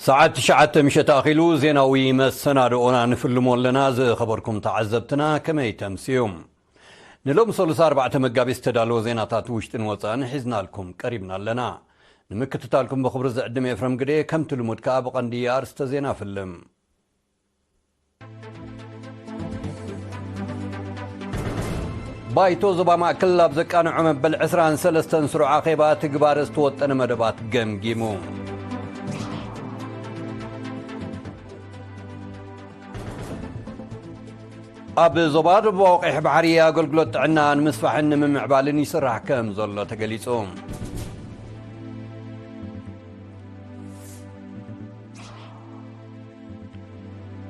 ሰዓት ትሽዓተ ምሸት ኣኺሉ ዜናዊ መሰናድኦና ንፍልሞ ኣለና። ዝኸበርኩም ተዓዘብትና ከመይ ተምስዩ? ንሎም ሰሉሳ ኣርባዕተ መጋቢት ዝተዳለወ ዜናታት ውሽጥን ወፃእን ሒዝናልኩም ቀሪብና ኣለና። ንምክትታልኩም ብኽብሪ ዝዕድም ኤፍረም ግደ፣ ከምቲ ልሙድ ከኣ ብቐንዲ ኣርስተ ዜና ፍልም። ባይቶ ዞባ ማእከል ኣብ ዘቃንዖ መበል ዕስራን ሰለስተን ስሩዕ ኣኼባ ትግባረ ዝተወጠነ መደባት ገምጊሙ። ኣብ ዞባ ደቡባዊ ቀይሕ ባሕሪ ኣገልግሎት ጥዕና ንምስፋሕን ንምምዕባልን ይስራሕ ከም ዘሎ ተገሊጹ።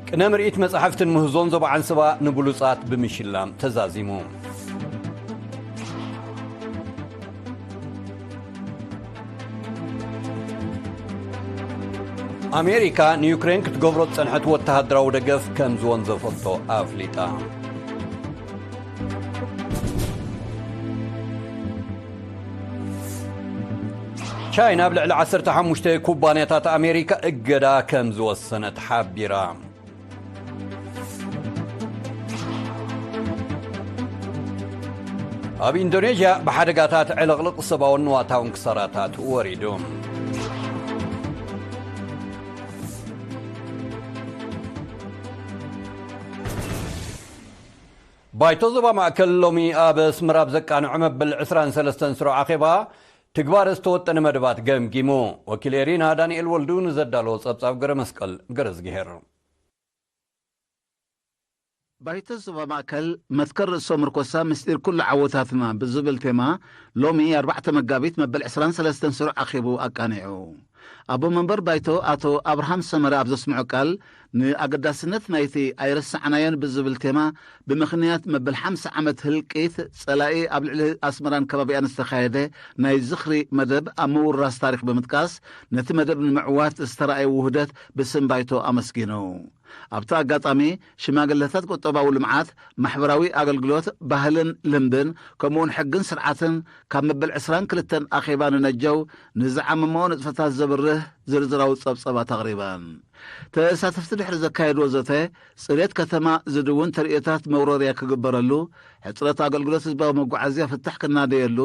ቅነ ምርኢት መጻሕፍትን ምህዞን ዞባ ዓንሰባ ንብሉጻት ብምሽላም ተዛዚሙ። ኣሜሪካ ንዩክሬን ክትገብሮ ዝጸንሐት ወተሃደራዊ ደገፍ ከም ዝወንዘፈቶ ኣፍሊጣ። ቻይና ኣብ ልዕሊ ዓሰርተ ሓሙሽተ ኩባንያታት ኣሜሪካ እገዳ ከም ዝወሰነት ሓቢራ። ኣብ ኢንዶኔዥያ ብሓደጋታት ዕልቕልቕ ሰብኣውን ንዋታውን ክሳራታት ወሪዱ። ባይቶ ዞባ ማእከል ሎሚ ኣብ ኣስመራ ኣብ ዘቃንዖ መበል ዕስራን ሰለስተን ስሩዕ ኣኼባ ትግባረ ዝተወጠነ መደባት ገምጊሙ። ወኪል ኤሪና ዳንኤል ወልዱ ንዘዳለዎ ጸብጻብ ገረ መስቀል ገረዝግሄር። ባይቶ ዞባ ማእከል መትከል ርእሶ ምርኮሳ ምስጢር ኩሉ ዓወታትና ብዝብል ቴማ ሎሚ ኣርባዕተ መጋቢት መበል ዕስራን ሰለስተን ስሩዕ ኣኼቡ ኣቃኒዑ። ኣቦ መንበር ባይቶ ኣቶ ኣብርሃም ሰመረ ኣብ ዘስምዖ ቃል፣ ንኣገዳስነት ናይቲ ኣይረሳዕናዮን ብዝብል ቴማ ብምኽንያት መበል ሓምሳ ዓመት ህልቂት ጸላኢ ኣብ ልዕሊ ኣስመራን ከባቢኣን ዝተኻየደ ናይ ዝኽሪ መደብ ኣብ ምውራስ ታሪኽ ብምጥቃስ፣ ነቲ መደብ ንምዕዋት ዝተራእየ ውህደት ብስም ባይቶ ኣመስጊኑ። ኣብቲ ኣጋጣሚ፣ ሽማግለታት ቁጠባዊ ልምዓት፣ ማሕበራዊ ኣገልግሎት፣ ባህልን ልምድን፣ ከምኡውን ሕግን ስርዓትን ካብ መበል ዕስራን ክልተን ኣኼባ ንነጀው ንዝዓመምኦ ንጥፈታት ዘብርህ ዝርዝራዊ ጸብጸባት ኣቕሪበን። ተሳተፍቲ ድሕሪ ዘካየድዎ ዘተ፣ ጽሬት ከተማ ዝድውን ተርእዮታት መውረርያ ክግበረሉ፣ ሕጽረት ኣገልግሎት ህዝባዊ መጓዓዝያ ፍታሕ ክናደየሉ፣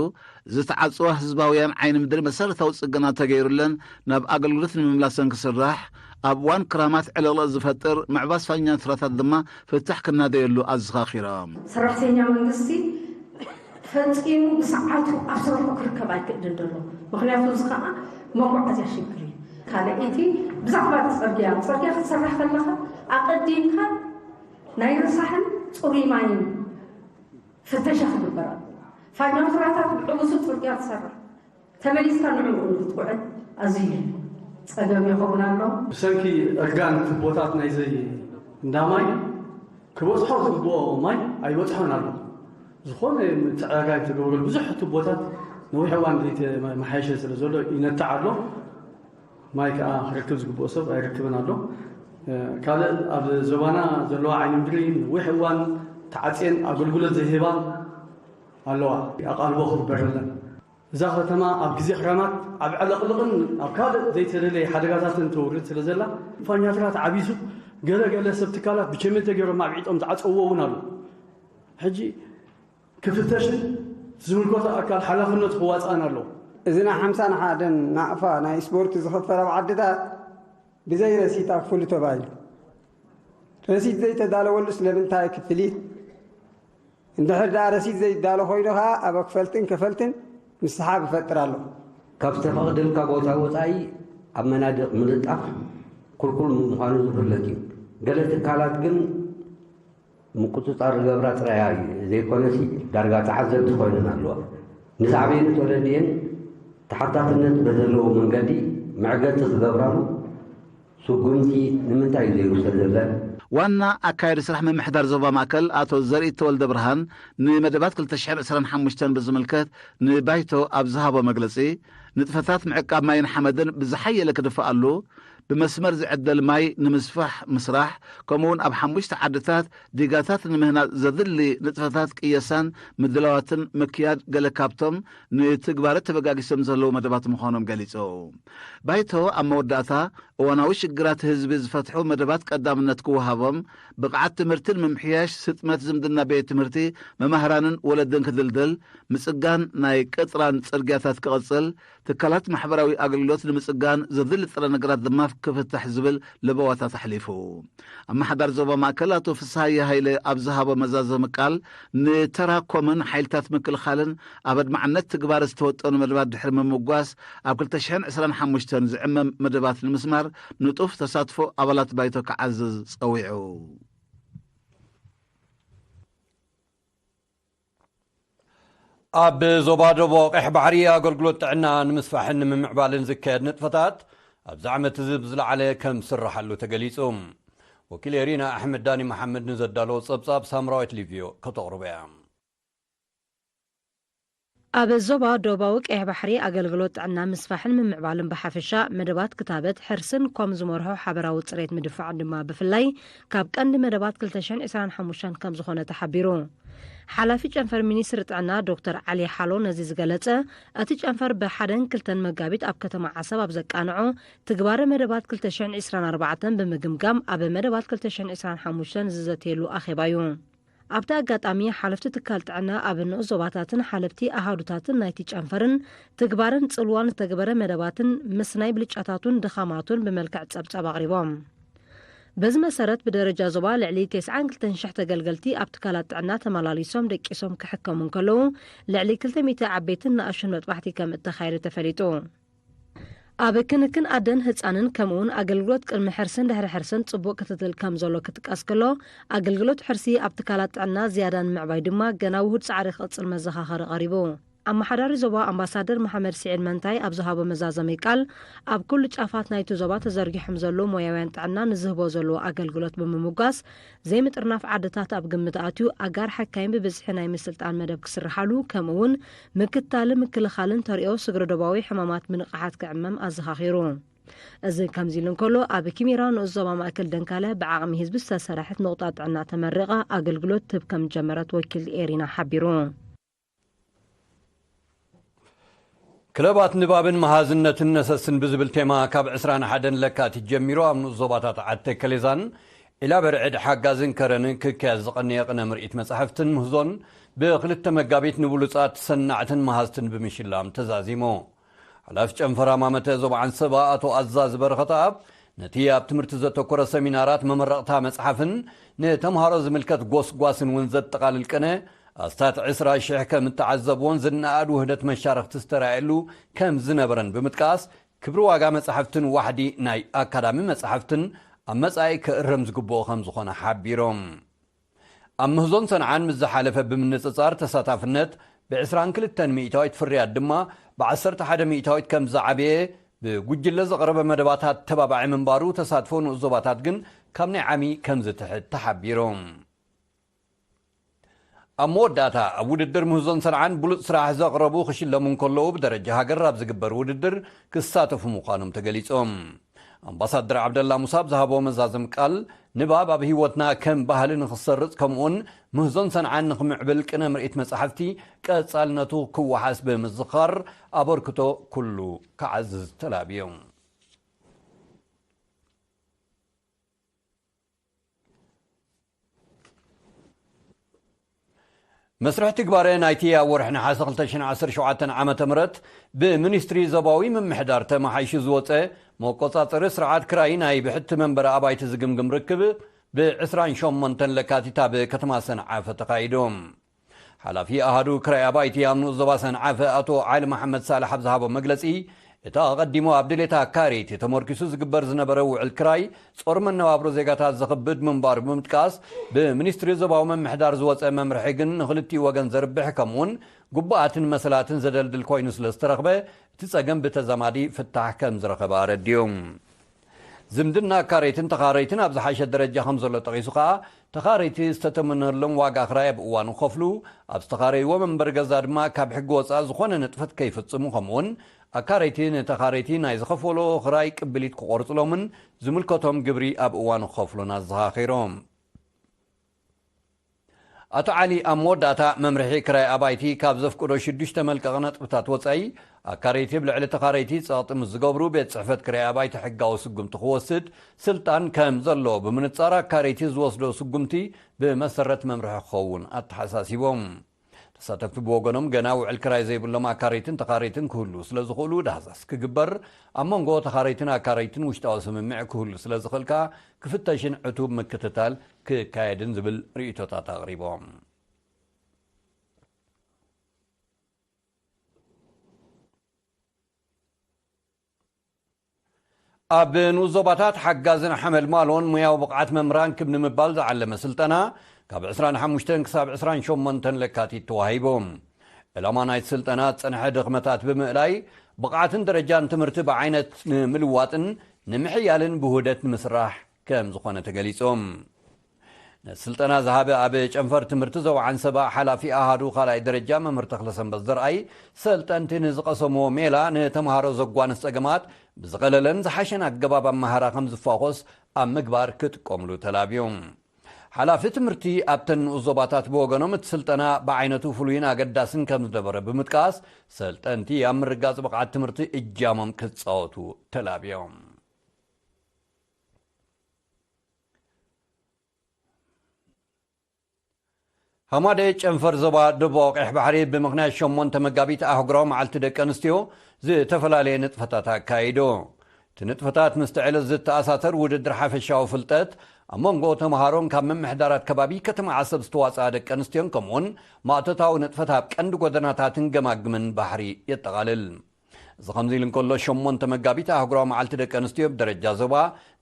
ዝተዓጽዋ ህዝባውያን ዓይኒ ምድሪ መሰረታዊ ጽገና ተገይሩለን ናብ ኣገልግሎት ንምምላሰን ክስራሕ፣ ኣብ እዋን ክራማት ዕልቕልቕ ዝፈጥር ምዕባስ ፋኛትራታት ድማ ፍታሕ ክናደየሉ ኣዘኻኺሮም። ሰራሕተኛ መንግስቲ ፈጺሙ ብሰዓቱ ኣብ ስርሑ ክርከብ ኣይክእልን ዘሎ። ምኽንያቱ እዚ ኸዓ መጓዓዝያ ሽግር እዩ። ካልኣይቲ ብዛዕባ ጽርግያ፣ ጽርግያ ክትሰርሕ ከለኻ ኣቐዲምካ ናይ ረሳሕን ጽሩይ ማይን ፍተሻ ክግበር ኣለዎ። ፋኛትራታት ብዕቡሱ ጽርግያ ትሰርሕ፣ ተመሊስካ ንዕኡ ንክትጉዕዝ ኣዝዩ ጸገም ይኸውን ኣሎ። ብሰንኪ እርጋን ቱቦታት ናይዚ እንዳ ማይ ክበጽሖ ዝግብኦ ማይ ኣይበጽሖን ኣሎ። ዝኾነ ምትዕርራይ ተገብረሉ ብዙሕ ቱቦታት ነዊሕ እዋን ዘይተመሓየሸ ስለ ዘሎ ይነትዕ ኣሎ። ማይ ከኣ ክረክብ ዝግብኦ ሰብ ኣይረክብን ኣሎ። ካልእ ኣብ ዞባና ዘለዋ ዓይኒ ምድሪ ነዊሕ እዋን ተዓጽየን ኣገልግሎት ዘይህባ ኣለዋ። ኣቓልቦ ክግበረለን። እዛ ከተማ ኣብ ግዜ ክራማት ኣብ ዕልቕልቕን ኣብ ካልእ ዘይተደለየ ሓደጋታትን ተውርድ ስለ ዘላ፣ ፋኛትራት ዓቢሱ ገለ ገለ ሰብ ትካላት ብቸመንተ ገይሮም ኣብዒጦም ዝዓጸውዎ እውን ኣሎ። ሕጂ ክፍተሽን ዝምልከቶ ኣካል ሓላፍነቱ ክዋጽኣን ኣለዎ። እዚ ናይ ሓምሳን ሓደን ናቕፋ ናይ ስፖርት ዝኸፈረ ኣብ ዓድታት ብዘይ ረሲት ኣኽፍሉ ተባሂሉ። ረሲት ዘይተዳለወሉ ስለምንታይ ክፍሊት? እንድሕር ደኣ ረሲት ዘይዳሎ ኮይኑ ኸኣ ኣብ ኣክፈልትን ከፈልትን ምስሓብ ይፈጥር ኣሎ። ካብ ዝተፈቕደልካ ቦታ ወጻኢ ኣብ መናድቕ ምልጣፍ ክልኩል ምዃኑ ዝፍለጥ እዩ። ገለ ትካላት ግን ምቁጽጻር ዝገብራ ጥራይ ዘይኮነሲ ዳርጋ ተዓዘብቲ ኮይነን ኣለዋ። ንሳዕቤኑ ተረዲኤን ተሓታትነት በዘለዎ መንገዲ መዕገቲ ክገብራሉ ስጉምቲ ንምንታይ እዩ ዘይውሰደለን? ዋና ኣካያዲ ስራሕ ምምሕዳር ዞባ ማእከል ኣቶ ዘርኢ ተወልደ ብርሃን ንመደባት ክልተ ሽሕን ዕስራን ሓሙሽተን ብዝምልከት ንባይቶ ኣብ ዝሃቦ መግለጺ፣ ንጥፈታት ምዕቃብ ማይን ሓመድን ብዝሓየለ ክድፍኣሉ፣ ብመስመር ዝዕደል ማይ ንምስፋሕ ምስራሕ፣ ከምኡውን ኣብ ሓሙሽተ ዓድታት ዲጋታት ንምህናጽ ዘድሊ ንጥፈታት ቅየሳን ምድላዋትን ምክያድ ገለ ካብቶም ንትግባረ ተበጋጊሶም ዘለዉ መደባት ምዃኖም ገሊጹ። ባይቶ ኣብ መወዳእታ እዋናዊ ሽግራት ህዝቢ ዝፈትሑ መደባት ቀዳምነት ክወሃቦም፣ ብቕዓት ትምህርቲ ንምምሕያሽ፣ ስጥመት ዝምድና ቤት ትምህርቲ፣ መማህራንን ወለድን ክድልድል፣ ምጽጋን ናይ ቅጥራን ጽርግያታት ክቕጽል፣ ትካላት ማሕበራዊ ኣገልግሎት ንምጽጋን ዘድሊ ጥረ ነገራት ድማ ክፍታሕ ዝብል ለበዋታት ኣሕሊፉ። ኣመሓዳሪ ዞባ ማእከል ኣቶ ፍስሃየ ሃይለ ኣብ ዝሃቦ መዛዘሚ ቃል፣ ንተራ ኮምን ሓይልታት ምክልኻልን ኣብ ኣድማዕነት ትግባረ ዝተወጠኑ መደባት ድሕሪ ምምጓስ፣ ኣብ ክልተ ሽሕን ዕስራን ሓሙሽተን ዝዕመም መደባት ንምስማር ንጡፍ ተሳትፎ ኣባላት ባይቶ ክዓዝዝ ጸዊዑ። ኣብ ዞባ ደቡብ ቀይሕ ባሕሪ ኣገልግሎት ጥዕና ንምስፋሕን ንምምዕባልን ዝካየድ ንጥፈታት ኣብዚ ዓመት እዚ ብዝለዓለ ከም ዝስርሓሉ ተገሊጹ። ወኪል ኤሪና ኣሕመድ ዳኒ መሓመድ ንዘዳለዎ ጸብጻብ ሳምራዊት ሊቭዮ ከተቕርቦ እያ። ኣብ ዞባ ደቡባዊ ቀይሕ ባሕሪ ኣገልግሎት ጥዕና ምስፋሕን ምምዕባልን ብሓፈሻ፣ መደባት ክታበት፣ ሕርስን ኮም ዝመርሖ ሓበራዊ ጽሬት ምድፋዕን ድማ ብፍላይ ካብ ቀንዲ መደባት ክልተ ሽሕን ዕስራን ሓሙሽተን ከም ዝኾነ ተሓቢሩ። ሓላፊ ጨንፈር ሚኒስትሪ ጥዕና ዶክተር ዓሊ ሓሎ ነዚ ዝገለጸ፣ እቲ ጨንፈር ብሓደን ክልተን መጋቢት ኣብ ከተማ ዓሰብ ኣብ ዘቃንዖ ትግባረ መደባት ክልተ ሽሕን ዕስራን ኣርባዕተን ብምግምጋም ኣብ መደባት ክልተ ሽሕን ዕስራን ሓሙሽተን ዝዘተየሉ ኣኼባ እዩ። ኣብቲ ኣጋጣሚ ሓለፍቲ ትካል ጥዕና ኣብ ንኡስ ዞባታትን ሓለፍቲ ኣሃዱታትን ናይቲ ጨንፈርን ትግባረን ጽልዋን ዝተግበረ መደባትን ምስ ናይ ብልጫታቱን ድኻማቱን ብመልክዕ ጸብጻብ ኣቕሪቦም። በዚ መሰረት ብደረጃ ዞባ ልዕሊ ተስዓን ክልተን ሽሕ ተገልገልቲ ኣብ ትካላት ጥዕና ተመላሊሶም ደቂሶም ክሕከሙ እንከለዉ፣ ልዕሊ ክልተ ሚእቲ ዓበይትን ንኣሽቱን መጥባሕቲ ከም እተኻየደ ተፈሊጡ። ኣብ ክንክን ኣደን ህጻንን ከምኡውን ኣገልግሎት ቅድሚ ሕርስን ድሕሪ ሕርስን ጽቡቕ ክትትል ከም ዘሎ ክጥቀስ ከሎ፣ ኣገልግሎት ሕርሲ ኣብ ትካላት ጥዕና ዝያዳ ንምዕባይ ድማ ገና ውሁድ ጻዕሪ ክቕጽል መዘኻኸሪ ቀሪቡ። ኣመሓዳሪ ዞባ ኣምባሳደር መሓመድ ስዒድ መንታይ ኣብ ዝሃቦ መዛዘሚ ቃል፣ ኣብ ኩሉ ጫፋት ናይቲ ዞባ ተዘርጊሖም ዘለዉ ሞያውያን ጥዕና ንዝህቦ ዘለዉ ኣገልግሎት ብምምጓስ፣ ዘይምጥርናፍ ዓድታት ኣብ ግምት ኣትዩ፣ ኣጋር ሓካይም ብብዝሒ ናይ ምስልጣን መደብ ክስርሓሉ፣ ከምኡውን ምክታልን ምክልኻልን ተርእዮ ስግረ ዶባዊ ሕማማት ብንቕሓት ክዕመም ኣዘኻኺሩ። እዚ ከምዚ ኢሉ እንከሎ፣ ኣብ ኪሚራ ንኡስ ዞባ ማእከል ደንካለ ብዓቕሚ ህዝቢ ዝተሰርሐት ንቑጣ ጥዕና ተመሪቓ ኣገልግሎት ትህብ ከም ዝጀመረት ወኪል ኤሪና ሓቢሩ። ክለባት ንባብን መሃዝነትን ነሰስን ብዝብል ቴማ ካብ ዕስራን ሓደን ለካቲት ጀሚሩ ኣብ ንኡስ ዞባታት ዓዲ ተከሌዛን ዒላ በርዕድ ሓጋዝን ከረንን ክካየድ ዝቐነየ ቅነ ምርኢት መጻሕፍትን ምህዞን ብክልተ መጋቢት ንብሉጻት ሰናዕትን መሃዝትን ብምሽላም ተዛዚሙ። ሓላፊ ጨንፈር ሃማመተ ዞባ ዓንሰባ ኣቶ ኣዛዚ በረኸተኣብ ነቲ ኣብ ትምህርቲ ዘተኮረ ሰሚናራት መመረቕታ መጽሓፍን ንተምሃሮ ዝምልከት ጎስጓስን እውን ዘጠቓልል ቅነ ኣስታት ዕስራ ሽሕ ከም እተዓዘብዎን ዝነኣድ ውህደት መሻርኽቲ ዝተራእየሉ ከም ዝነበረን ብምጥቃስ፣ ክብሪ ዋጋ መጻሕፍትን ዋሕዲ ናይ ኣካዳሚ መጻሕፍትን ኣብ መጻኢ ክእረም ዝግብኦ ከም ዝኾነ ሓቢሮም። ኣብ ምህዞን ሰንዓን ምስ ዝሓለፈ ብምንጽጻር ተሳታፍነት ብዕስራን ክልተን ሚእታዊት ፍርያት ድማ ብዓሰርተ ሓደ ሚእታዊት ከም ዝዓበየ ብጉጅለ ዘቕረበ መደባት ኣተባባዒ ምንባሩ ተሳትፎ ንኡስ ዞባታት ግን ካብ ናይ ዓሚ ከም ዝትሕት ተሓቢሮም። ኣብ መወዳእታ ኣብ ውድድር ምህዞን ሰንዓን ብሉጽ ስራሕ ዘቕረቡ ክሽለሙ እንከለዉ ብደረጃ ሃገር ኣብ ዝግበር ውድድር ክሳተፉ ምዃኖም ተገሊጾም። ኣምባሳደር ዓብደላ ሙሳ ኣብ ዝሃቦ መዛዘም ቃል ንባብ ኣብ ህይወትና ከም ባህሊ ንኽሰርጽ ከምኡውን ምህዞን ሰንዓን ንኽምዕብል ቅነ ምርኢት መጻሕፍቲ ቀጻልነቱ ክወሓስ ብምዝኻር ኣበርክቶ ኩሉ ክዓዝዝ ተላብዮም። መስርሕ ትግባረ ናይቲ ኣብ ወርሒ ነሓሰ ክልተ ሽሕን ዓሰርተ ሸውዓተን ዓመተ ምህረት ብሚኒስትሪ ዞባዊ ምምሕዳር ተመሓይሹ ዝወፀ መቆፃፀሪ ስርዓት ክራይ ናይ ብሕቲ መንበሪ ኣባይቲ ዝግምግም ርክብ ብዕስራን ሸሞንተን ለካቲት ኣብ ከተማ ሰንዓፈ ተኻይዱ። ሓላፊ ኣሃዱ ክራይ ኣባይቲ ኣብ ንኡስ ዞባ ሰንዓፈ ኣቶ ዓሊ መሓመድ ሳልሕ ኣብ ዝሃቦ መግለፂ፣ እቲ ኣቐዲሙ ኣብ ድሌት ኣካረይቲ ተመርኪሱ ዝግበር ዝነበረ ውዕል ክራይ ጾር መነባብሮ ዜጋታት ዘኽብድ ምንባሩ ብምጥቃስ፣ ብሚኒስትሪ ዞባዊ ምምሕዳር ዝወጸ መምርሒ ግን ንኽልቲኡ ወገን ዘርብሕ ከምኡውን ግቡኣትን መሰላትን ዘደልድል ኮይኑ ስለ ዝተረኽበ፣ እቲ ጸገም ብተዛማዲ ፍታሕ ከም ዝረኸበ ኣረዲኡ። ዝምድና ኣካረይትን ተኻረይትን ኣብ ዝሓሸ ደረጃ ከም ዘሎ ጠቒሱ ከኣ፣ ተኻረይቲ ዝተተመነሎም ዋጋ ክራይ ኣብ እዋኑ ክኸፍሉ፣ ኣብ ዝተኻረይዎ መንበሪ ገዛ ድማ ካብ ሕጊ ወጻኢ ዝኾነ ንጥፈት ከይፍጽሙ፣ ከምኡውን ኣካረይቲ ንተኻረይቲ ናይ ዝኸፈሎ ክራይ ቅብሊት ክቖርጽሎምን ዝምልከቶም ግብሪ ኣብ እዋኑ ክኸፍሉን ኣዘኻኺሮም። ኣቶ ዓሊ ኣብ መወዳእታ፣ መምርሒ ክራይ ኣባይቲ ካብ ዘፍቅዶ ሽዱሽተ መልቀቒ ነጥብታት ወጻኢ፣ ኣካረይቲ ኣብ ልዕሊ ተኻረይቲ ጸቕጢ ምስ ዝገብሩ፣ ቤት ጽሕፈት ክራይ ኣባይቲ ሕጋዊ ስጉምቲ ክወስድ ስልጣን ከም ዘለዎ ብምንጻር፣ ኣካረይቲ ዝወስዶ ስጉምቲ ብመሰረት መምርሒ ክኸውን ኣተሓሳሲቦም። ተሳተፍቲ ብወገኖም፣ ገና ውዕል ክራይ ዘይብሎም ኣካረይትን ተኻረይትን ክህሉ ስለ ዝኽእሉ፣ ዳህሳስ ክግበር፣ ኣብ መንጎ ተኻረይትን ኣካረይትን ውሽጣዊ ስምምዕ ክህሉ ስለ ዝኽእል ከኣ ክፍተሽን ዕቱብ ምክትታል ክካየድን ዝብል ርእይቶታት ኣቕሪቦም። ኣብ ንኡስ ዞባታት ሓጋዝን ሓመልማሎን ሞያዊ ብቕዓት መምህራን ክብ ንምባል ዝዓለመ ስልጠና ካብ ዕስራን ሓሙሽተን ክሳብ ዕስራን ሸሞንተን ለካቲት ተዋሂቡ። ዕላማ ናይቲ ስልጠና ዝጸንሐ ድኽመታት ብምእላይ፣ ብቕዓትን ደረጃን ትምህርቲ ብዓይነት ንምልዋጥን ንምሕያልን ብውህደት ንምስራሕ ከም ዝኾነ ተገሊጹ። ነቲ ስልጠና ዝሃበ ኣብ ጨንፈር ትምህርቲ ዞባ ዓንሰባ ሓላፊ ኣሃዱ ካልኣይ ደረጃ መምህር ተኽለሰንበት ዘርኣይ፣ ሰልጠንቲ ንዝቐሰምዎ ሜላ ንተምሃሮ ዘጓንፍ ጸገማት ብዝቐለለን ዝሓሸን ኣገባብ ኣመሃራ ከም ዝፋኾስ ኣብ ምግባር ክጥቀምሉ ተላብዩ። ሓላፊ ትምህርቲ ኣብተን ንኡስ ዞባታት ብወገኖም፣ እቲ ስልጠና ብዓይነቱ ፍሉይን ኣገዳስን ከም ዝነበረ ብምጥቃስ፣ ሰልጠንቲ ኣብ ምርጋጽ ብቕዓት ትምህርቲ እጃሞም ክጻወቱ ተላብዮም። ሃማደ ጨንፈር ዞባ ደቡባዊ ቀይሕ ባሕሪ ብምኽንያት ሸሞንተ መጋቢት ኣህጉራዊ መዓልቲ ደቂ ኣንስትዮ ዝተፈላለየ ንጥፈታት ኣካይዱ። እቲ ንጥፈታት ምስቲ ዕለት ዝተኣሳሰር ውድድር ሓፈሻዊ ፍልጠት ኣብ መንጎ ተምሃሮን ካብ ምምሕዳራት ከባቢ ከተማ ዓሰብ ዝተዋፅኣ ደቂ ኣንስትዮን ከምኡውን ማእቶታዊ ንጥፈት ኣብ ቀንዲ ጎደናታትን ገማግምን ባሕሪ የጠቓልል። እዚ ከምዚ ኢሉ እንከሎ፣ ሸሞንተ መጋቢት ኣህጉራዊ መዓልቲ ደቂ ኣንስትዮ ብደረጃ ዞባ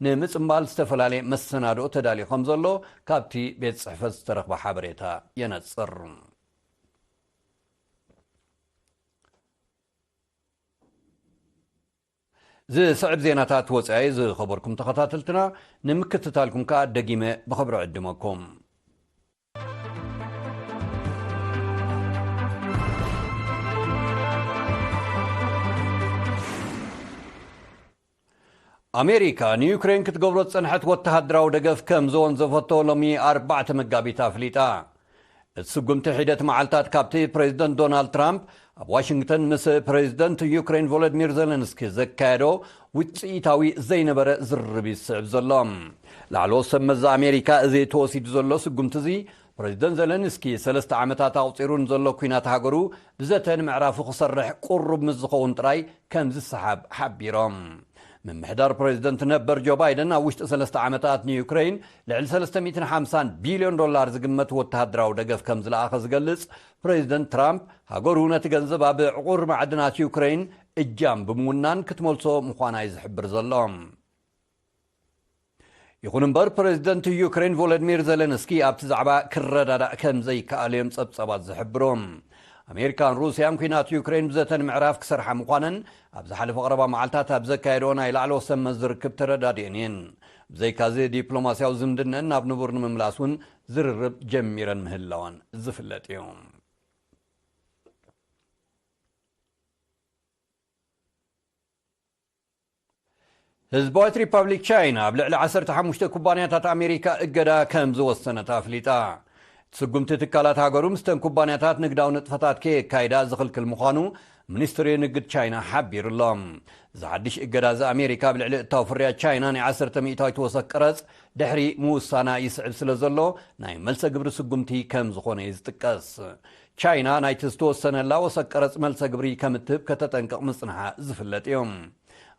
ንምጽንባል ዝተፈላለየ መሰናድኦ ተዳልዩ ከም ዘሎ ካብቲ ቤት ጽሕፈት ዝተረኽበ ሓበሬታ የነጽር። ዝስዕብ ዜናታት ወጻኢ ዝኸበርኩም ተኸታተልትና፣ ንምክትታልኩም ከኣ ደጊመ ብኽብሪ ዕድመኩም። ኣሜሪካ ንዩክሬን ክትገብሮ ዝጸንሐት ወተሃደራዊ ደገፍ ከም ዘወንዘፈቶ ሎሚ ኣርባዕተ መጋቢት ኣፍሊጣ። እቲ ስጉምቲ ሒደት መዓልታት ካብቲ ፕሬዚደንት ዶናልድ ትራምፕ ኣብ ዋሽንግተን ምስ ፕሬዚደንት ዩክሬን ቮሎዲሚር ዜለንስኪ ዘካየዶ ውጽኢታዊ ዘይነበረ ዝርርብ ይስዕብ ዘሎ። ላዕለዎት ሰብ መዚ ኣሜሪካ፣ እዚ ተወሲዱ ዘሎ ስጉምቲ እዚ ፕሬዚደንት ዜለንስኪ ሰለስተ ዓመታት ኣቑጺሩ ንዘሎ ኲናት ሃገሩ ብዘተ ንምዕራፉ ክሰርሕ ቅሩብ ምስ ዝኸውን ጥራይ ከም ዝሰሓብ ሓቢሮም። ምምሕዳር ፕሬዚደንት ነበር ጆ ባይደን ኣብ ውሽጢ ሰለስተ ዓመታት ንዩክሬን ልዕሊ ሰለስተ ሚእትን ሓምሳን ቢልዮን ዶላር ዝግመት ወተሃደራዊ ደገፍ ከም ዝለኣኸ ዝገልጽ ፕሬዚደንት ትራምፕ፣ ሃገሩ ነቲ ገንዘብ ኣብ ዕቑር ማዕድናት ዩክሬን እጃም ብምውናን ክትመልሶ ምዃና እዩ ዝሕብር ዘሎ። ይኹን እምበር፣ ፕሬዚደንት ዩክሬን ቮሎዲሚር ዜለንስኪ ኣብቲ ዛዕባ ክረዳዳእ ከም ዘይከኣል እዮም ጸብጻባት ዝሕብሩ። ኣሜሪካን ሩስያን ኲናት ዩክሬን ብዘተ ንምዕራፍ ክሰርሓ ምዃነን ኣብ ዝሓለፈ ቀረባ መዓልታት ኣብ ዘካየድኦ ናይ ላዕለዎት ሰብ መዚ ርክብ ተረዳዲአን እየን። ብዘይካዚ፣ ዲፕሎማስያዊ ዝምድነን ናብ ንቡር ንምምላስ እውን ዝርርብ ጀሚረን ምህላወን ዝፍለጥ እዩ። ህዝባዊት ሪፓብሊክ ቻይና ኣብ ልዕሊ ዓሰርተ ሓሙሽተ ኩባንያታት ኣሜሪካ እገዳ ከም ዝወሰነት ኣፍሊጣ። እቲ ስጉምቲ፣ ትካላት ሃገሩ ምስተን ኩባንያታት ንግዳዊ ንጥፈታት ከየካይዳ ዝኽልክል ምዃኑ ሚኒስትሪ ንግድ ቻይና ሓቢሩ ኣሎ። እዚ ሓድሽ እገዳ እዚ፣ ኣሜሪካ ኣብ ልዕሊ እታው ፍርያት ቻይና ናይ ዓሰርተ ሚእታዊት ወሰኽ ቀረጽ ድሕሪ ምውሳና ይስዕብ ስለ ዘሎ፣ ናይ መልሰ ግብሪ ስጉምቲ ከም ዝኾነ እዩ ዝጥቀስ። ቻይና ናይቲ ዝተወሰነላ ወሰኽ ቀረጽ መልሰ ግብሪ ከም እትህብ ከተጠንቅቕ ምጽንሓ ዝፍለጥ እዩ።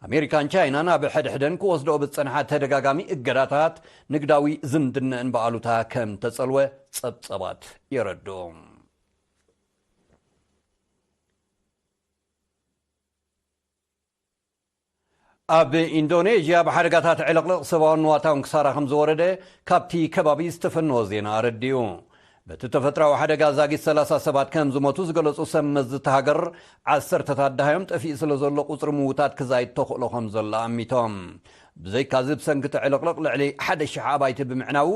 ኣሜሪካን ቻይናን ኣብ ሕድሕደን ክወስድኦ ብዝጸንሓ ተደጋጋሚ እገዳታት፣ ንግዳዊ ዝምድነአን ብኣሉታ ከም ተጸልወ ጸብጸባት የረድኡ። ኣብ ኢንዶኔዥያ ብሓደጋታት ዕልቕልቕ ሰብኣውን ንዋታውን ክሳራ ከም ዝወረደ ካብቲ ከባቢ ዝተፈነወ ዜና ኣረዲኡ። በቲ ተፈጥሮኣዊ ሓደጋ ዛጊት ሰላሳ ሰባት ከም ዝሞቱ ዝገለጹ ሰብ መዚ እታ ሃገር፣ ዓሰርተታት ደሃዮም ጠፊኡ ስለ ዘሎ ቁጽሪ ምዉታት ክዛይድ ተኽእሎ ከም ዘሎ ኣሚቶም። ብዘይካዚ ብሰንኪ እቲ ዕልቕልቕ ልዕሊ ሓደ ሽሕ ኣባይቲ ብምዕናዉ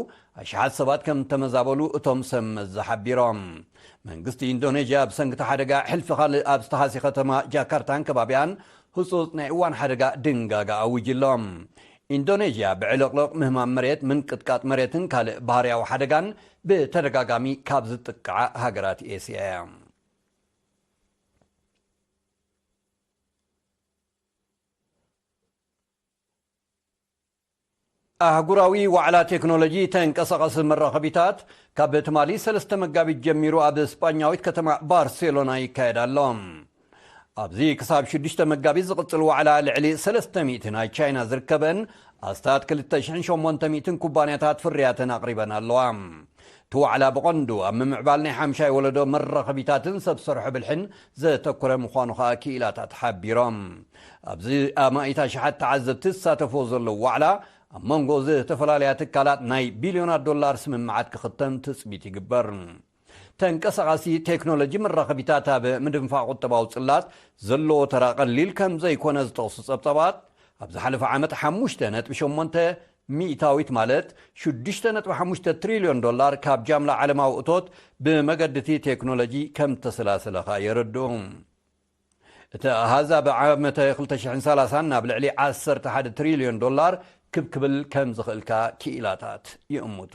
ኣሽሓት ሰባት ከም ተመዛበሉ እቶም ሰብ መዚ ሓቢሮም። መንግስቲ ኢንዶኔዥያ ብሰንኪ እቲ ሓደጋ ሕልፊ ካልእ ኣብ ዝተሃሲ ከተማ ጃካርታን ከባቢኣን ህጹጽ ናይ እዋን ሓደጋ ድንጋጋ ኣዊጁ ኣሎ። ኢንዶኔዥያ ብዕልቕልቕ ምህማም መሬት፣ ምንቅጥቃጥ መሬትን ካልእ ባህርያዊ ሓደጋን ብተደጋጋሚ ካብ ዝጥቅዓ ሃገራት ኤስያ እያ። ኣህጉራዊ ዋዕላ ቴክኖሎጂ ተንቀሳቐሲ መራኸቢታት ካብ ትማሊ ሰለስተ መጋቢት ጀሚሩ ኣብ ስጳኛዊት ከተማ ባርሴሎና ይካየድ ኣሎ። ኣብዚ ክሳብ ሽዱሽተ መጋቢት ዝቕጽል ዋዕላ ልዕሊ ሰለስተ ሚእቲ ናይ ቻይና ዝርከበን ኣስታት ክልተ ሽሕን ሸሞንተ ሚእትን ኩባንያታት ፍርያተን ኣቕሪበን ኣለዋ። እቲ ዋዕላ ብቐንዱ ኣብ ምምዕባል ናይ ሓምሻይ ወለዶ መራኸቢታትን ሰብ ሰርሖ ብልሕን ዘተኮረ ምዃኑ ከኣ ክኢላታት ሓቢሮም። ኣብዚ ኣማኢት ኣሽሓት ተዓዘብቲ ዝሳተፍዎ ዘለዉ ዋዕላ ኣብ መንጎ ዝተፈላለያ ትካላት ናይ ቢልዮናት ዶላር ስምምዓት ክኽተም ትጽቢት ይግበር። ተንቀሳቓሲ ቴክኖሎጂ መራኸቢታት ኣብ ምድንፋዕ ቁጠባዊ ጽላት ዘለዎ ተራ ቀሊል ከም ዘይኮነ ዝጠቕሱ ጸብጻባት፣ ኣብ ዝሓለፈ ዓመት ሓሙሽተ ነጥቢ ሸሞንተ ሚእታዊት ማለት ሽዱሽተ ነጥቢ ሓሙሽተ ትሪልዮን ዶላር ካብ ጃምላ ዓለማዊ እቶት ብመገዲ እቲ ቴክኖሎጂ ከም ተሰላሰለ ከኣ የረድኡ። እቲ ኣሃዝ ኣብ ዓመተ ክልተ ሽሕን ሰላሳን ናብ ልዕሊ ዓሰርተ ሓደ ትሪልዮን ዶላር ክብ ክብል ከም ዝኽእል ከኣ ክኢላታት ይእምቱ።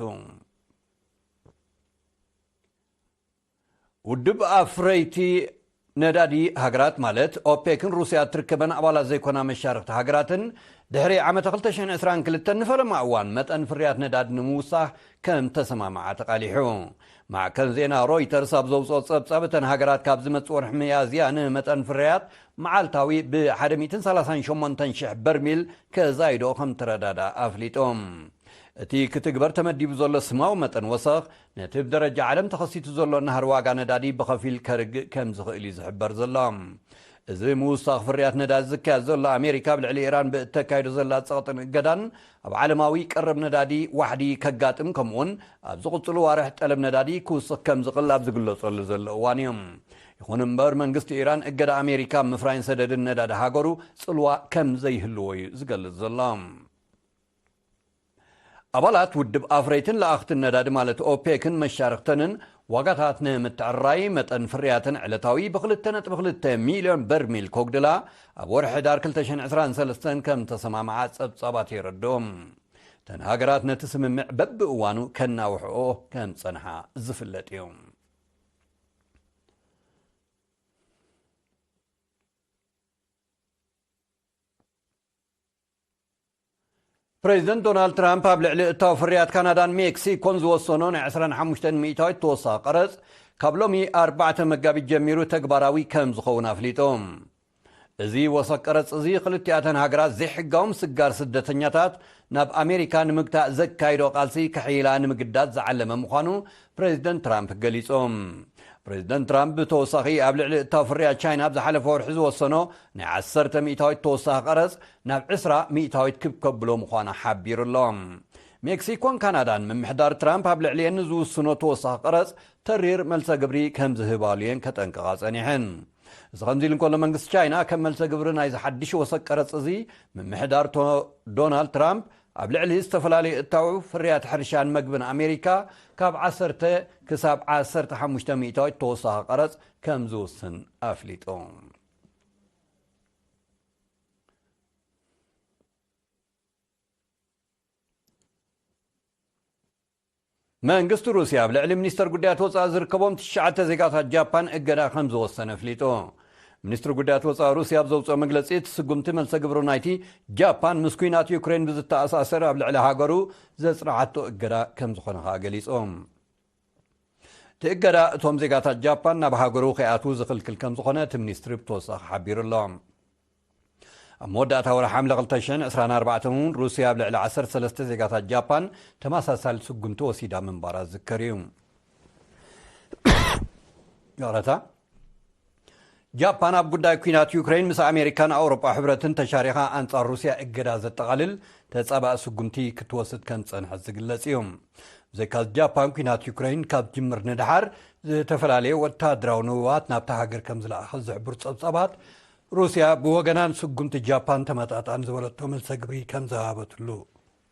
ውድብ ኣፍረይቲ ነዳዲ ሃገራት ማለት ኦፔክን ሩስያ እትርከበን ኣባላት ዘይኮና መሻርኽቲ ሃገራትን ድሕሪ ዓመተ ክልተ ሽሕን ዕስራን ክልተን ንፈለማ እዋን መጠን ፍርያት ነዳዲ ንምውሳኽ ከም ተሰማምዓ ተቓሊሑ። ማዕከን ዜና ሮይተርስ ኣብ ዘውፅኦ ጸብጻብ እተን ሃገራት ካብ ዝመጽእ ወርሒ ሚያዝያ ንመጠን ፍርያት መዓልታዊ ብ ሓደ ሚእትን ሰላሳን ሸሞንተን ሽሕ በርሚል ከዛይዶ ከም ተረዳዳ ኣፍሊጡ። እቲ ክትግበር ተመዲቡ ዘሎ ስማዊ መጠን ወሰኽ ነቲ ብደረጃ ዓለም ተኸሲቱ ዘሎ ናህሪ ዋጋ ነዳዲ ብኸፊል ከርግእ ከም ዝኽእል እዩ ዝሕበር ዘሎ። እዚ ምውሳኽ ፍርያት ነዳዲ ዝካየድ ዘሎ ኣሜሪካ ኣብ ልዕሊ ኢራን ብእተካይዶ ዘላ ጸቕጥን እገዳን ኣብ ዓለማዊ ቀረብ ነዳዲ ዋሕዲ ከጋጥም ከምኡውን ኣብ ዝቕጽሉ ዋርሕ ጠለብ ነዳዲ ክውስኽ ከም ዝኽእል ኣብ ዝግለጸሉ ዘሎ እዋን እዩ። ይኹን እምበር መንግስቲ ኢራን እገዳ ኣሜሪካ ኣብ ምፍራይን ሰደድን ነዳዲ ሃገሩ ጽልዋ ከም ዘይህልዎ እዩ ዝገልጽ ዘሎ። ኣባላት ውድብ ኣፍረይትን ለኣኽትን ነዳዲ ማለት ኦፔክን መሻርኽተንን ዋጋታት ንምትዕራይ መጠን ፍርያተን ዕለታዊ ብክልተ ነጥቢ ክልተ ሚልዮን በርሚል ኮግድላ ኣብ ወርሒ ሕዳር ክልተ ሽሕን ዕስራን ሰለስተን ከም ተሰማምዓ ጸብጻባት የረድኡ። እተን ሃገራት ነቲ ስምምዕ በብእዋኑ ከናውሕኦ ከም ጸንሓ ዝፍለጥ እዩ። ፕሬዚደንት ዶናልድ ትራምፕ ኣብ ልዕሊ እታው ፍርያት ካናዳን ሜክሲኮን ዝወሰኖ ናይ ዕስራን ሓሙሽተን ሚእታዊት ተወሳኺ ቀረጽ ካብ ሎሚ ኣርባዕተ መጋቢት ጀሚሩ ተግባራዊ ከም ዝኸውን ኣፍሊጡ። እዚ ወሰኽ ቀረጽ እዚ ክልቲኣተን ሃገራት ዘይሕጋዊ ምስጋር ስደተኛታት ናብ ኣሜሪካ ንምግታእ ዘካይዶ ቃልሲ ከሕይላ ንምግዳድ ዝዓለመ ምዃኑ ፕሬዚደንት ትራምፕ ገሊጹ። ፕሬዚደንት ትራምፕ ብተወሳኺ ኣብ ልዕሊ እታው ፍርያት ቻይና ኣብ ዝሓለፈ ወርሒ ዝወሰኖ ናይ ዓሰርተ ሚእታዊት ተወሳኺ ቀረጽ ናብ ዕስራ ሚእታዊት ክብ ከብሎ ምዃኑ ሓቢሩ ኣሎ። ሜክሲኮን ካናዳን ምምሕዳር ትራምፕ ኣብ ልዕሊኤን ንዝውስኖ ተወሳኺ ቀረጽ ተሪር መልሰ ግብሪ ከም ዝህባሉ እየን ከጠንቅቓ ጸኒሐን። እዚ ከምዚ ኢሉ እንከሎ መንግስቲ ቻይና ከም መልሰ ግብሪ ናይዚ ሓድሽ ወሰኽ ቀረጽ እዚ ምምሕዳር ቶ-፣ ዶናልድ ትራምፕ ኣብ ልዕሊ ዝተፈላለዩ እታው ፍርያት ሕርሻን መግብን ኣሜሪካ ካብ ዓሰርተ ክሳብ ዓሰርተ ሓሙሽተ ሚእታዊት ተወሳኺ ቀረጽ ከም ዝውስን ኣፍሊጡ። መንግስቲ ሩስያ ኣብ ልዕሊ ሚኒስተር ጉዳያት ወጻኢ ዝርከቦም ትሽዓተ ዜጋታት ጃፓን እገዳ ከም ዝወሰነ ኣፍሊጡ። ሚኒስትሪ ጉዳያት ወጻኢ ሩስያ ኣብ ዘውጽኦ መግለጺ፣ እቲ ስጉምቲ መልሰ ግብሪ ናይቲ ጃፓን ምስ ኲናት ዩክሬን ብዝተኣሳሰር ኣብ ልዕሊ ሃገሩ ዘጽንዓቶ እገዳ ከም ዝኾነ ከኣ ገሊጹ። እቲ እገዳ እቶም ዜጋታት ጃፓን ናብ ሃገሩ ከይኣትዉ ዝኽልክል ከም ዝኾነ እቲ ሚኒስትሪ ብተወሳኺ ሓቢሩ ኣሎ። ኣብ መወዳእታ ወርሒ ሓምለ ክልተ ሽሕን ዕስራን ኣርባዕተን እውን ሩስያ ኣብ ልዕሊ ዓሰርተ ሰለስተ ዜጋታት ጃፓን ተመሳሳሊ ስጉምቲ ወሲዳ ምንባራ ዝዝከር እዩ። ይቕረታ። ጃፓን ኣብ ጉዳይ ኲናት ዩክሬን ምስ ኣሜሪካን ኣውሮጳ ሕብረትን ተሻሪኻ ኣንጻር ሩስያ እገዳ ዘጠቓልል ተጻባኢ ስጉምቲ ክትወስድ ከም ዝጸንሐት ዝግለጽ እዩ። ብዘይካዚ ጃፓን ኲናት ዩክሬን ካብ ጅምር ንደሓር ዝተፈላለየ ወታደራዊ ንቡባት ናብታ ሃገር ከም ዝለኣኸት ዝሕብሩ ጸብጻባት ሩስያ ብወገናን ስጉምቲ ጃፓን ተመጣጣኒ ዝበለቶ መልሰ ግብሪ ከም ዝሃበትሉ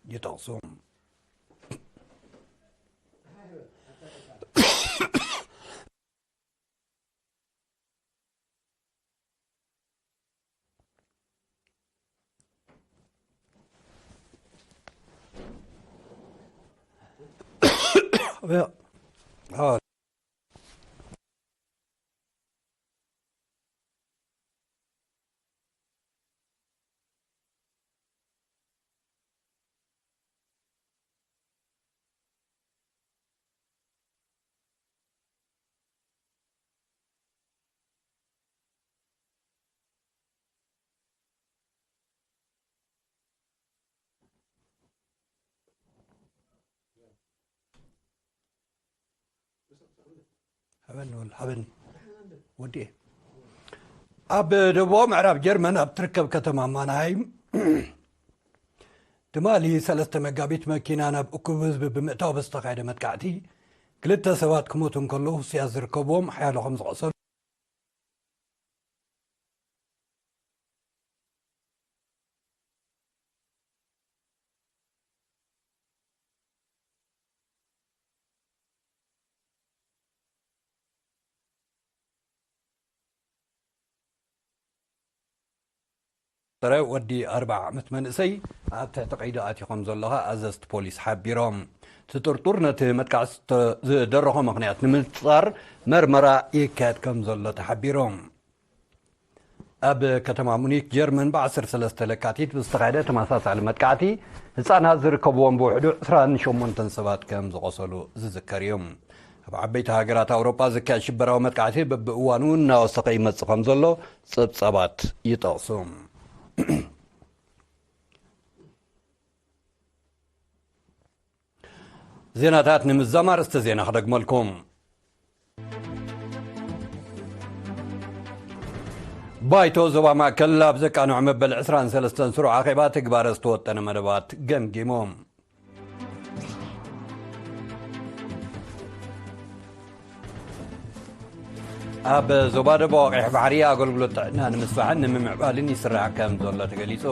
ይጠቕሱ። ሓበን ንበል፣ ሓበን ወዲ። ኣብ ደቡባዊ ምዕራብ ጀርመን ኣብ ትርከብ ከተማ ማንሃይም ትማሊ ሰለስተ መጋቢት መኪና ናብ እኩብ ህዝቢ ብምእታው ብዝተኻየደ መጥቃዕቲ ክልተ ሰባት ክሞቱ እንከለዉ፣ ህሱያት ዝርከብዎም ሓያሎ ከም ዝቖሰሉ ጥረ ወዲ ኣርብዓ ዓመት መንእሰይ ኣብ ትሕቲ ቀይዲ ኣትዩ ከም ዘሎ ከኣ ኣዘዝቲ ፖሊስ ሓቢሮም። እቲ ጥርጡር ነቲ መጥቃዕቲ ዝተ-፣ ዝደረኾ ምኽንያት ንምንጻር መርመራ ይካየድ ከም ዘሎ ተሓቢሩ። ኣብ ከተማ ሙኒክ ጀርመን ብ ዓሰርተ ሰለስተ ለካቲት ብዝተኻየደ ተመሳሳሊ መጥቃዕቲ ህጻናት ዝርከብዎም ብውሕዱ ዕስራን ሸሞንተን ሰባት ከም ዝቖሰሉ ዝዝከር እዩ። ኣብ ዓበይቲ ሃገራት ኣውሮጳ ዝካየድ ሽበራዊ መጥቃዕቲ በብእዋኑ እናወሰኸ ይመጽእ ከም ዘሎ ጸብጻባት ይጠቕሱ። ዜናታት ንምዝዛም ኣርእስተ ዜና ክደግመልኩም። ባይቶ ዞባ ማእከል ኣብ ዘቃንዖ መበል ዕስራን ሰለስተን ስሩዕ ኣኼባ ትግባረ ዝተወጠነ መደባት ገምጊሙ። ኣብ ዞባ ደቡብ ቀይሕ ባሕሪ ኣገልግሎት ጥዕና ንምስፋሕን ንምምዕባልን ይስራሕ ከም ዘሎ ተገሊጹ።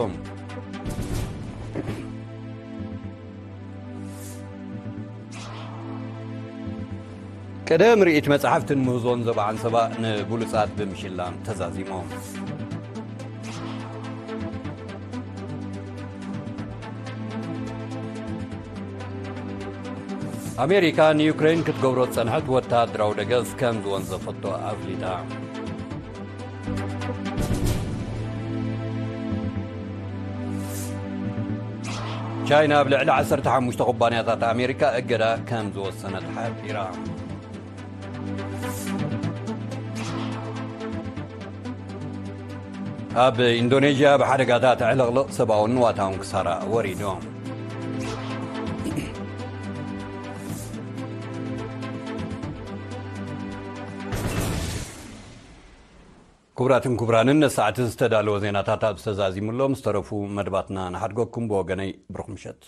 ቅድሚ ርእይት መጻሕፍትን ምህዞን ዞባ ዓንሰባ ንብሉጻት ብምሽላም ተዛዚሞም። ኣሜሪካ ንዩክሬን ክትገብሮ ዝጸንሐት ወተሃደራዊ ደገፍ ከም ዝወንዘፈቶ ኣፍሊጣ። ቻይና ኣብ ልዕሊ ዓሰርተ ሓሙሽተ ኩባንያታት ኣሜሪካ እገዳ ከም ዝወሰነት ሓቢራ። ኣብ ኢንዶኔዥያ ብሓደጋታት ዕልቕልቕ ሰብኣውን ንዋታውን ክሳራ ወሪዱ። ክቡራትን ክቡራንን፣ ነሰዓቲ ዝተዳለወ ዜናታት ኣብ ዝተዛዚሙሎም ዝተረፉ መደባትና ንሓድገኩም። ብወገነይ ብሩኽ ምሸት።